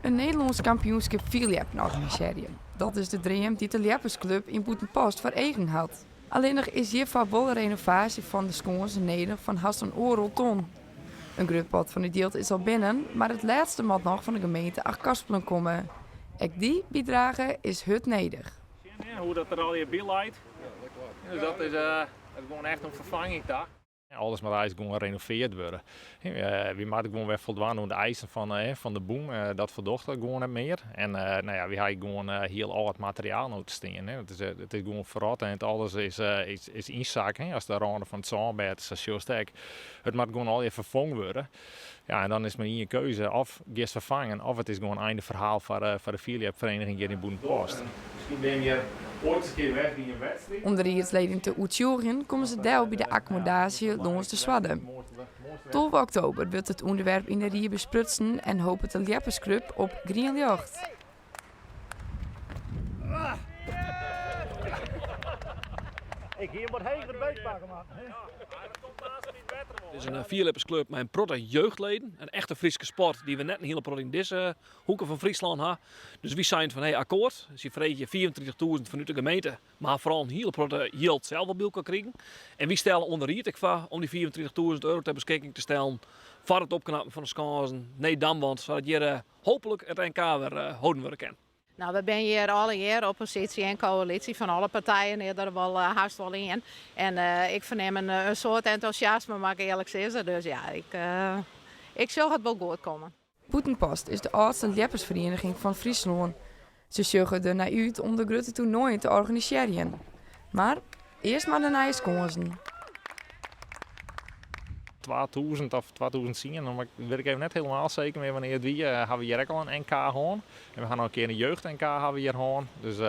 In Nederlânsk kampioenskip fierljeppen organisearje. Dat is de dream dy't de Ljeppersklup yn Bûtenpost foar eagen hat. Allinnich is hjirfoar wol in renovaasje fan de skânsen nedich fan hast in oardel ton. In grut part fan it jild is al binnen, mar it lêste moat noch fan de gemeente Achtkarspelen komme. Ek dy bydrage is hurd nedich. Sjen hoe dat der allegear by leit. Dus dat is gewoan echt in ferfanging ta. Alles moat eins gewoan renoveard wurde. Wy moatte gewoan wer foldwaan oan de eisen fan de bûn. Dat foldocht gewoan net mear. En no ja, wy ha ek gewoan hiel âld materiaal no te stean. It is gewoan ferrot en alles is ynsakke. Ast de râne fan it sânbêd sa sjochst ek. It moat gewoan allegear ferfongen wurde. Ja, en dan is mar ien keuze, of giest ferfangen of it is gewoan einde ferhaal foar de fierljepfereniging hjir yn Bûtenpost. Miskien binne hjir oait ris in kear west by in wedstriid. Om de riedsleden te oertsjûgjen komme se del by de akkommodaasje lâns de Swadde. 12 oktober wurdt it ûnderwerp yn de rie besprutsen en hopet de Ljeppersklup op grien ljocht. Ik hie him wat heger beetpakke moatten. It is in fierljeppersklup mei in protte jeugdleden. In echte Fryske sport dy't we net in hiele protte yn dizze hoeke fan Fryslân ha. Dus wy seinen fan hey, akkoard. Sy freegje 35.000 fanút de gemeente, mar ha foaral in hiele protte jild sels al by elkoar krigen. En wy stelle oan de ried ek foar om dy 35.000 euro ter beskikking te stellen foar it opknappen fan de skânsen, nee damwand, sadat hjir hooplik it NK wer holden wurde kin. No, we binne hjir allegear, opposysje en koälysje, fan alle partijen is der wol hast wol ien. En ik fernim in soad entûsjasme, moat ik earlik sizze. Dus ja, ik, ik sjoch it wol goed kommen. Bûtenpost is de âldste ljeppersferieniging fan Fryslân. Se sjogge der nei út om de grutte toernoaien te organisearjen. Mar earst mar de nije skânsen. 2000 of 2010, dan wit ik even net helemaal seker mear wannear it wie, hawwe we hjir ek al in NK hân. En we ha noch in kear in jeugd-NK hawwe we hjir hân. Dus,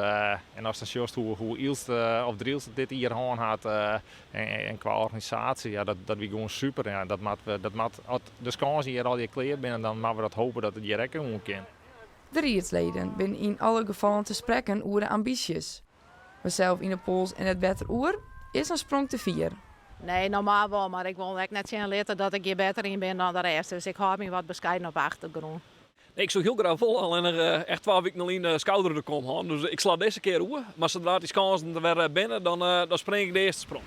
en ast dan sjochst hoe, hoe Ylst of Drylts it dit jier hân hat en kwa organisaasje, ja, dat wie gewoan super. Ja, dat moat, dat moat, as de skânsen hjir allegear klear binne, dan moatte we dat hope dat it hjir ek oan kin. De riedsleden binne yn alle gefallen te sprekken oer de ambysjes. Mar sels yn 'e pols en it wetter oer is in sprong te fier. Nee, normaal wol, mar ik wol ek net sjen litte dat ik hjir better yn bin dan de rest. Dus ik hâld my wat beskeiden op de achtergrûn. Nee, ik soe hiel graach wolle, allinnich echt twa wiken lyn skouder de kom hân. Dus ik sla dizze kear oer. Mar sadra't dy skânsen der wer binne, dan spring ik de earste sprong.